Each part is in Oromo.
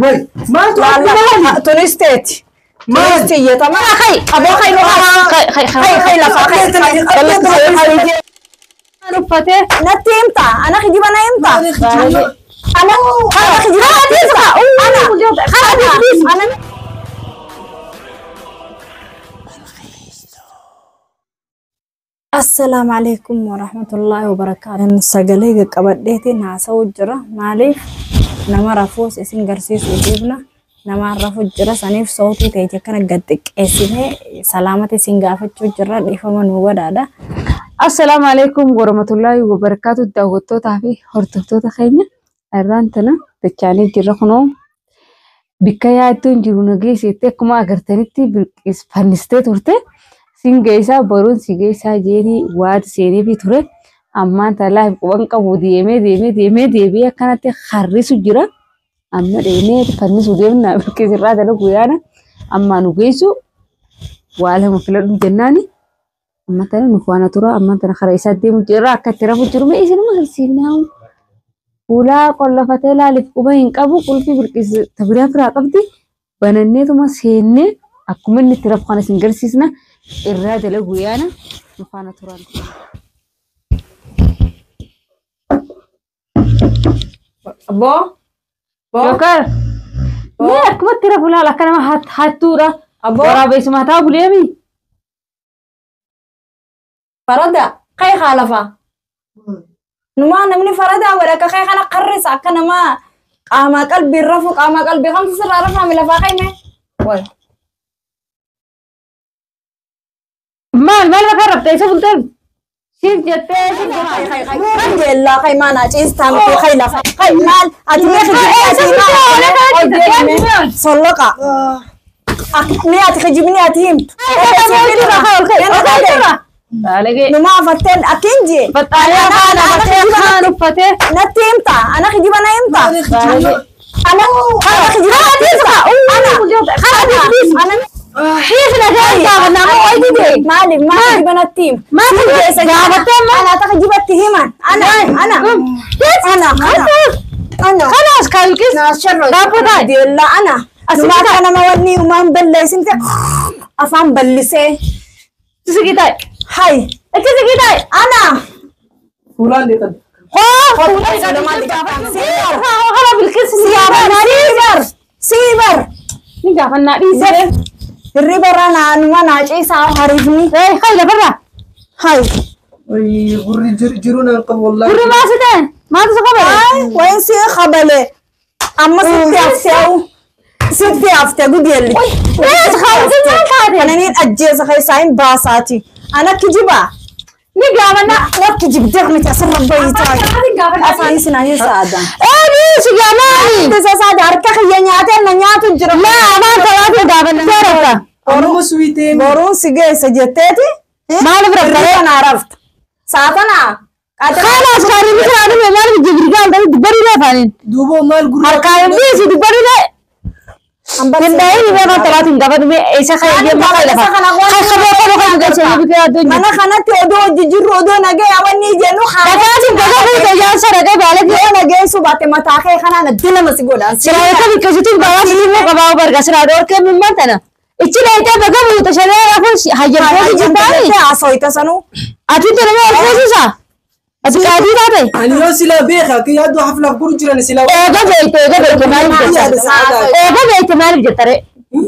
Way maaltu Wallah tunisteeti. Tunisti tama. Kai Aboo kai nu kai kai kai kai lafa kai. Uffatee Natti himta ana kijiba na himta. Ana ana kijiba natti himta. Ana ana ana. Assalaamu alaikum warahmatullahi wabarakaatuh. Sagalee qaqqabadheetiin haasa'u jira. Maaliif nama rafuus isin garsiisuu dhiifna. Nama rafu jira saniif sautii ta'e akkana gad xiqqeessinee salaamata isin gaafachuu jira dhiifama nu godhaadha. Assalaamu alaikum warahmatullahi wabarakaatuh. Daawwattootaa fi hordoftoota keenya irraan tana dachaanii jirra kunoo bikka yaadduun jiru nageesseetti akkuma agartanitti bilqis fannistee turte. Siin geessaa boruun si geessaa jeeni waadi seeneefii ture. Ammaan talaa quban qabu deemee deemee deemee deebi'ee akkanatti harrisu jira. Amma deemee fannisuu deemna bilqis irraa dalagu yaana. Ammaa nu geessu waa lama filadhu jennaani. Amma tana nu faana tura amma tana karaa isaa deemu jira akka itti rafu jiru mee isinuma agarsiifnaa. Ulaa qollafatee laaliif quba hin qabu qulfii bilqis tabiraa firaa qabdi. Bananneetuma seennee akkuma inni itti rafu kana isin garsiisna irraa dalagu yaana nu faana turan. Aboo. Boo. Yookaan mee akkuma itti rafu laala akka nama hattuudha. Aboo. Waraabessi mataa buleemi. Farada kai haalafa. Numaa namni faradaa godha akka kai kana qarrisa akka nama qaamaa qalbii rafu qaamaa qalbii kamtu sirraa rafaame lafaa kaime. Way. Maal maal bakka rabte isa bulteen? Siif jettee siif jettee. Alhamdulillah kai mana ciistaa miti kai lafa kai maal ati mee kijibni ati himaa solloqa mee ati kijibni ati himtu Baalagee. numa afatteen akkin jee Baxxaalee afaan afatee kaan uffatee. natti himta ana kijiba na himta Baalagee. ana ana kijiba natti himta ana ana Siif nagaa gaafannaa moo wayi dide? maaliif maal kijiba natti himtu Maal geessa gaafattee amma? ana ta kijibatti himan ana ana ana ana ana Kanaas kalqis. Raafuu taa'e. Della ana. Numa akka nama wanni uumaan balleessinte afaan ballisee. Sisigii taa'e. Hay. Itti sigii taa'e. Ana. Fuulaan deetan. Hoo. Kala bilqis si gaafannaa dhiise. Siibar. Ni gaafannaa dhiise. Hirriba irraa naanuma naa ciisaa hariifni. Ee kai lafarraa. Hay. Gurri jiru naan qabu wallaahi. Gurri maasi ta'e. Maatu si qabale. Hay. Wayin sii qabale. Amma sitti hafteewu. Sitti haftee gudeelli. Ees hawwisi maal taate? Kananiin ajjeesa keessaa hin baasaati. Ana kijibaa. Ni gaafannaa. Wakki jibdee miti asirra bayi taa'e. Afaan sinanii saada. Ee dhiisi gaamaani. Isa saada harka kiyya nyaatee na nyaatu jira. Maa afaan talaatiin gaafannaa. Seerata. Oromoo suwiitee. Boruun si geessa jetteeti. Maaliif rafta? Hirriba naa rafta. Saatanaa. Kanaas kaanii bishaan dhume maaliif jibrigaan ta'e dubbarii afaaniin. Duuba maal gurra. Harkaan dhiisi dubbarii Hindaa'in dhibee afaan talaatiin gaafa dhume isa kan deemaa kan lafa. Kan qaboo qabu kan galchee biqilaa addunyaa. Mana kanatti odoo hojii jirru odoo nagee wanni jennu Dhagaatiin gosa fuute ijaarsa dhagee baalagee. Yoo nagee subaate mataa kee kanaan addina si godhaan. Siraa akka biqilchituun baay'ee silimuu qabaa barga siraa dhoorkee mimmaan tana. Ichi leetee baga buute shanee rafuun hayyamtoota jirtaani. Haasooyta sanuu. Ati tolma ol fuusisaa. Ati qaadii taate. Ani yoo silaa beeka akka yaaddoo haflaaf gurru jiran silaa. Eega beekte eega beekte maaliif jetta? Eega beekte maaliif jetta ree?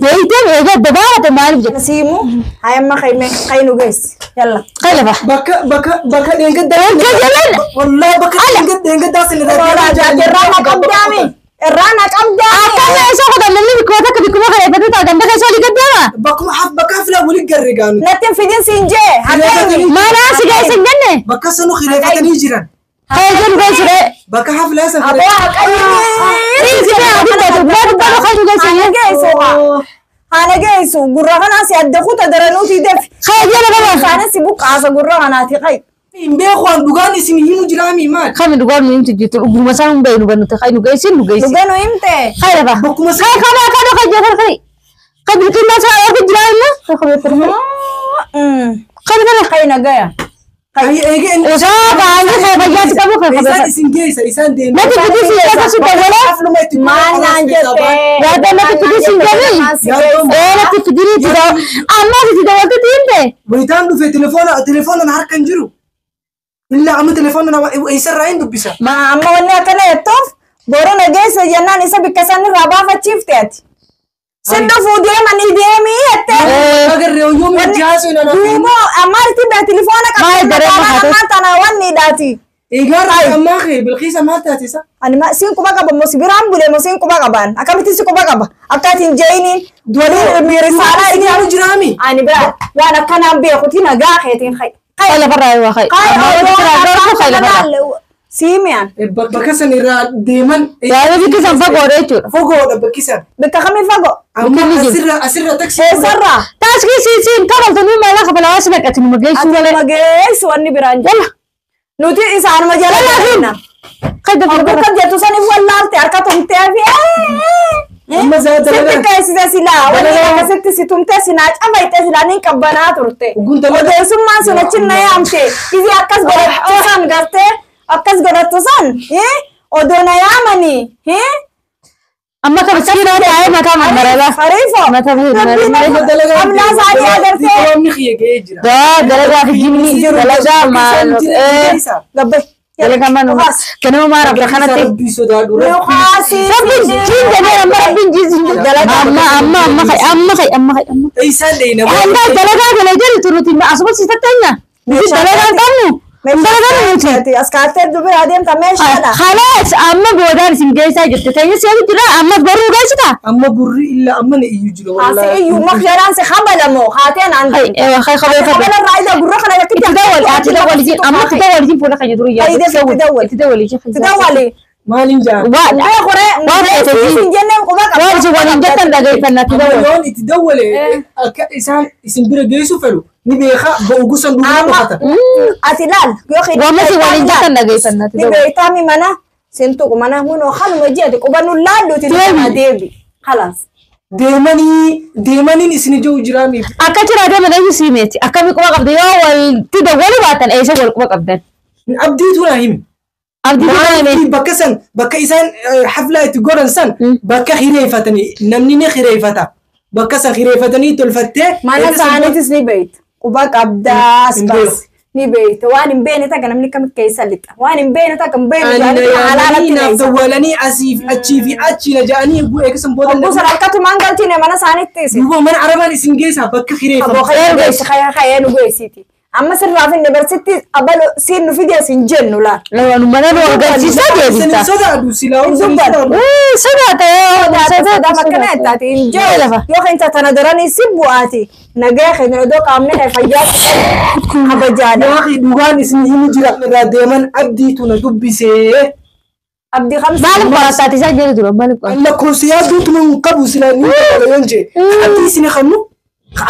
Beekte eega dabaarate maaliif jetta? Siimu hayamma kayme kaynu geessi. Yalla. Kai lafa. Bakka bakka bakka dheengaddaa. Erga jalan. Wallaahi bakka dheengaddaa sin Irraa na qabdaami. Irraa na qabdaami. Akkana isa qotan namni bikkuma takka bikkuma kana eebbate ta'a ganda keessa olii gaddaama. Bakkuma haf bakka haflaa waliin garre gaanu. Natti hin fidin siin jee. Hakkaini. Maanaa si geesse hin jenne? Bakka sanu kireeffatanii jiran. Kai jedhu geessu ree. Bakka haflaa san Aboo haqanii. Dhiisi bee adii taatu bee dubbatu kai nu geesse. Haana geessu. Haana geessu. Gurra kanaa si adda kuta daranuutii defi. Kai jala qaba. Isaanis si buqqaasa gurra kanaati kai. Hin beeku waan dhugaan isin himu jiraami maal? Kami dhugaan nu himtu jirtu dhuguma isaan hin beeknu bannuti kai nu geessin nu geessin. Dhuga nu himte. Kai lafa. Bakkuma Kai kana kana kai jala kai. Kai bilkinnaa isaa argu jiraa immoo. Kai kana. Kai nagaya. Osoo baay'ee fayyaatti qabu kan Isaan isin geessa isaan deemu. Natti fidii si akkasii dawwala. Maal naan jettee? Yaada natti fidii si jedhii. Ee natti fidii itti daw. Amma itti dawwaltu diinte. Wayitaan dhufe telefoona harka hin jiru. Illaa amma telefoona nama eessarraa hin dubbisa. Ma amma wanni akkana jettuuf boru na geessa jennaan isa bikka san irraa baafachiifte ati. Sin dhufuu deemanii deemii jettee. Agarree yoo mijaasuu hin alaafi. Duuba amma itti bee telefoona Maal daree qabdi mahaate? ammaa tana wanni hidhaati. Egaa ammaa kee Bilqiisa maal taate isa? Ani ma siin quba qaba moo si biraan bule moo siin quba qabaan akkamitti si quba qaba akka ati hin jeeyiniin waliin miirisaadhaa Inni inni jiraami. ani bira waan akkanaan beekuti nagaa keetiin hay. Kay lafarraa yoo kay. Amma wanti biraa garuu kay lafarraa. Siimiyaan Bakka san irraa deeman. Yaada bikki san fagoodha jechuudha. Fagoodha bakki san. bikka kamii fagoo Amma Bakki ni jiru. asirra taksii. eessarraa Taaskii siin kabaltu nu maala kafalaa si naqati nu mageessuu ati malee. mageessu wanni biraan jala nuti isaanuma jala laafina. Kay dafa Bakka jettu saniif wallaalte harka tumtee fi Amma zaata sitti dalagaa. keessise silaa wanni akkasitti si tumtee sinaa cabayte silaa niin qabbanaa turte. Oguun dalagaa. Odeessummaan sun achi na yaamte isi akkas godhattu san gartee akkas godhattu san odoo na yaamanii Amma kabasiinoo taa'ee mataa marmarala. Hariifoo Mataa marmarala. Amnaa isaanii agartee Qaamni kiyya ga'ee jira. Daa dalagaa fi jimni dalagaa maal gabbee. dalagaa maal kanuma maal abra kanatti. Rabbii sodaadhu. Nuqaasii. Rabbiin jiin jedhee amma rabbiin jiin amma amma amma kay amma kay amma kay amma. Isaan dheeyna. Amma dalagaa kana jedhu nuti asuma si tatteenya. Nuti dalagaa hin qabnu. Dalagaa nuti. As kaattee dubbii adeemta meeshaadha. Khalaas amma boodaan isin geessaa jirti. Teenya si jira amma baruu geessita. Amma gurri illaa amma na iyyuu jira. Asi iyyuu maqjalaan si habalamoo haateen aan. Hay ewa hay khabee khabee. Habala irraa ida gurra kana yakki Itti dawwali ati dawwali jin amma itti dawwali jin fuula keenya duru yaa. Itti dawwali. Itti dawwali jin. Itti dawwali. Maaliin jaa? Waan Mee qoree waan hin jenneen quba qaba. waan isin waliin jettan dhageeffanna itti Amma dawwali. yoon itti dawwale akka isaan isin bira geessu fedhu ni beeka ba'u gusan dhugaa Amma dhokata. ati laal yoo Waan isin waliin jettan dhageeffanna itti Ni dawwali. beektaami mana sintuqu mana hunoo haluma ji'ati quba nu laalluuti Deemi. deebi. Khalaas. Deemanii deemaniin isin ija'u jiraami. Akka jira deeman eenyu siimeeti. Akkamii quba qabda yoo walitti dawwalu baatan eessa wal quba qabdan. Abdiitu naa himi. Abdii Maaliif bakka san bakka isaan haflaa itti godhan san bakka hireeffatanii namni ni hireeffata. Bakka san hireeffatanii tolfattee. Mana isaaniitis ni beekta. Quba qabdaa as Hin baas. beeku. Ni beekta. Waan hin beekne takka namni kam keessa lixa. Waan hin beekne takka hin beekne Ani na jedhanii yaamanii alaalatti naaf leessa. dawwalanii asii fi achii fi achi na ja'anii eegsan booda. Obbo sana harkatumaan galchine mana isaaniittis. Duuba mana arabaan isin geessaa bakka Aboo hireeffamu. khayee geessi khayee khayee nu geessiti. Amma sirraaf hin dabarsitti abalo siin nu fidees hin jennu laal. Mana nu agarsiisaa Isin deebista. sodaadhu silaa isin sodaadhu. Sodaata Sodaa makkana ittaati hin Lafa. jiru. Yoo keenya tana daranii si bu'aati. Nagaa keenya odoo qaamni kee fayyaa kabajaadha. Waaqi dhugaan isin himu jira. Irraa deeman abdiitu na dubbisee. Abdii kamsa. Maaliif qorattaati isaan jedhu dura maaliif qoratta? Lakkoofsa yaadduutu hin qabu silaa ni qaba yoon jee. Abdii isin qabnu.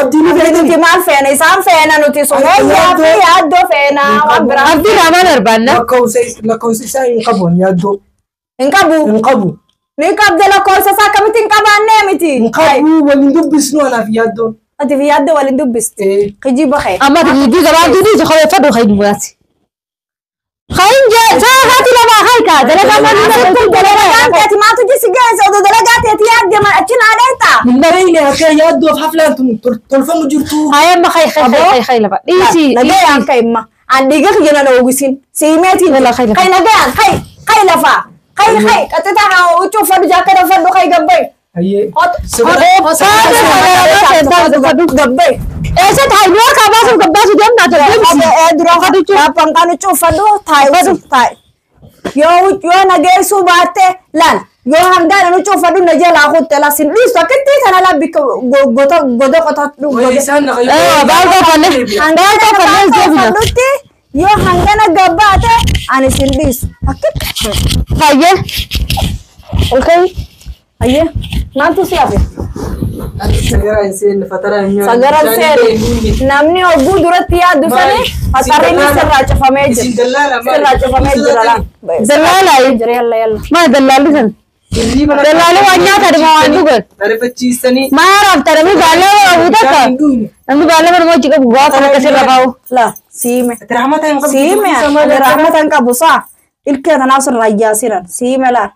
Abdii nu Nuti fayyadami. maal feena isaan feena nuti sumayyaa fi yaaddoo feena waan biraa Abdii irraa maal barbaanna? Lakkoofsa isaa hin qabu yaaddoo. hin qabu. Hin qabu. Ni qabda lakkoofsa isaa akkamitti hin qabaannee miti. Hin qabu waliin dubbisnu anaaf yaaddoon. Ati fi yaaddoo waliin dubbisti. Kijiba kee. Amma gidduu gabaabduu dhiisu kobeeffadhu kan muraasi. Kan jee saafati lama hayka dalagaa maal Dalagaan teeti maatu jisi geesse odoo dalagaa teeti yaadde achi naa dheetta. Hin akka yaaddoof haflaan tun tolfamu jirtu. Hayya amma hay hay hay hay lafa dhiisi. Nagayaan kai imma. An dhiiga kiyya na oogisiin. Siimeetiin. Yalla, kai lafa. Kai nagayaan kai kai lafa. Kai kai qaxxitaa haa huccuu uffadhu jaakkata uffadhu kai gabbai. Hayyee. Gabbai. Eessatti hay nu harkaa baasuuf gabbaasu deemnaa tolfeemsi. Duraan kan huccuu uffadhu taa'i taa'i. Yoo yoo nageessuu baatte laal yoo hangaan huccuu uffadhu na jalaa kutte la sin dhiistu akkitti tana la bikka goda goda qotadhu. Isaan na Baal gaafannee baal gaafannee deebina. Uffadhutti yoo hangana gabbaate ani sin dhiisu akkitti. Hayyee. Okay. Ayyee maaltu si hafe? Sagaraa hin seenne fataraa hin nyaanne. Sagaran seene namni hogguu duratti yaaddu sani fatarri sirraa cufamee jira. Isin dallaala maali? Sirraa cufamee jira laal. Dallaalaa Jira yalla yalla. Maal dallaalli san? Hirriiba na Dallaalee waan nyaatan dhuma waan dhugan. Na rifachiisanii. Maal raafta namni baallama qabu takka. Namni baallama nama hojii qabu gaafa kan akkasirra kaa'u. La siime. Ati rahmata hin qabdu. Siime rahmata hin qabu saa. Ilkee tanaaf sun rayyaa siran. Siime laa.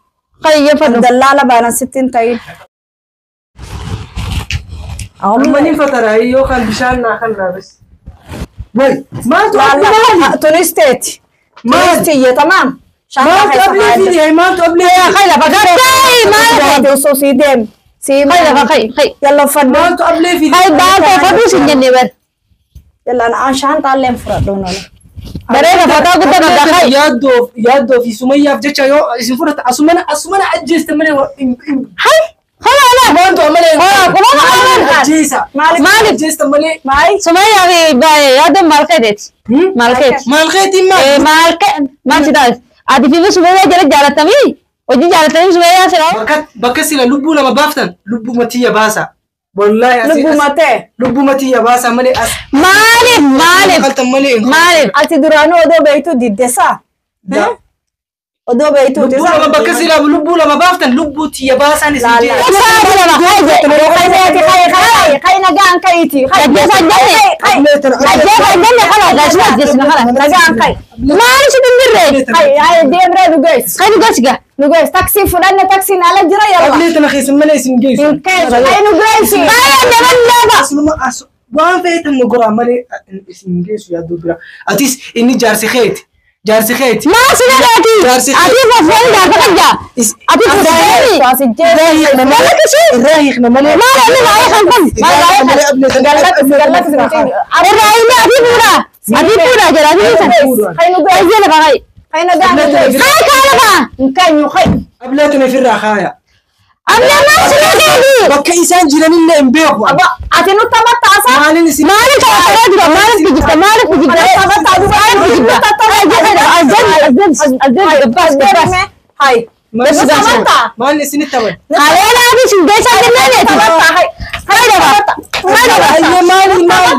Qayyeffadhu. Dallaala baanan sitti hin ta'in. Amma ni fatara yookaan bishaan naa kan raabes. Way maaltu Laalla turisteeti. Turistiyye tamaam. Maaltu ablee fidi maaltu ablee Khay lafa gartee maal Osoo sii deemi. Siime. Khay lafa khay khay. Yalla uffadhu. Maaltu ablee fidi Khay baatee faduu sin jennee bar. Yalla aan shaantaallee hin fudhadhu nola. Baree lafataa guddaa qabda khay. Yaaddoo fi sumayyaaf jecha yoo isin fudhata asumana asumana ajjeeste malee Hay hola hola. Maaltu amalee Hola kuma maal ajjeesa Maaliif? Ajjeesta malee Maay. Sumayyaa fi yaaddoon maal keeteeti? Maal keeti? Maal keetiin maal Maal kee maal si taas? Ati fi sumayyaa jala jaalatamii? Hojii jaalatamii sumayyaa sira? Bakka sila lubbuu lama baaftan lubbuu matiyya baasa. Wallaahi asii Lubbuu matee. Lubbuu matiyya baasa malee as. Maaliif maaliif Qaltan malee maaliif? Ati duraanuu odoo beektu diddesaa. Odoo beektu Lubbuu lama bakka sila lubbuu lama baaftan lubbuu tiyya baasaan isin jee. Saati lama hay je. Khay nagaan kayti. Ajjeesa jenne. Ajjeesa jenne khala gaashna ajjeesna khala. Nagaan kay. Maaliif si dindirree? Khay ay deemree nu geessi. Khay nu geessi. Nu geessi taksii fudhanne taksiin ala jira yalla. Ablee tana keessa malee isin geessu. Hin keessa khay nu geessi. Khay annaban laba. Asuma as waan feetan nu goraa malee isin geessu yaaddoo bira. Atis inni jaarsi keeti. Jaarsi keeti. Maal si dhagaati? Ati foffoon jaarsa qabda. Ati foffooni. Irraa hiikna malee. Maal inni baay'ee kan kun? Maal baay'ee kan? Irraa hiikna ati fuudha. Ati fuudha jedha ati hiikan. Khay nu geessi. Khay jala khay. Khay nagaan nu geessi. Khay kaala kaa. Hin keenyu khay. Ablee tana ofirraa kaaya. Ablee maal si dhagaati? Bakka isaan jiranillee hin beeku. Ati nu taphattaasaa. Maaliin isin Maaliif taphataa jira? Maaliif kijibta? Maaliif kijibta? Maaliif kijibta? Azan gabbaas gabbaas. Hay. Maal isinitti taphan? Haleelaa fi singeessaa jenneeti. Khay lafa. Khay lafa. Ayyee maali maali?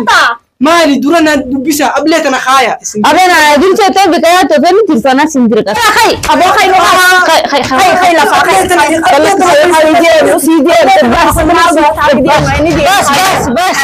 Maali dura na dubbisa ablee tana kaaya. Abee na dursee ta'e biqilaa ta'e femi jirtu na sin dirqa. Khay. Aboo khay nu Khay khay khay khay lafa khay. Khay deemu sii deemu. Bas bas bas. Bas bas. Bas.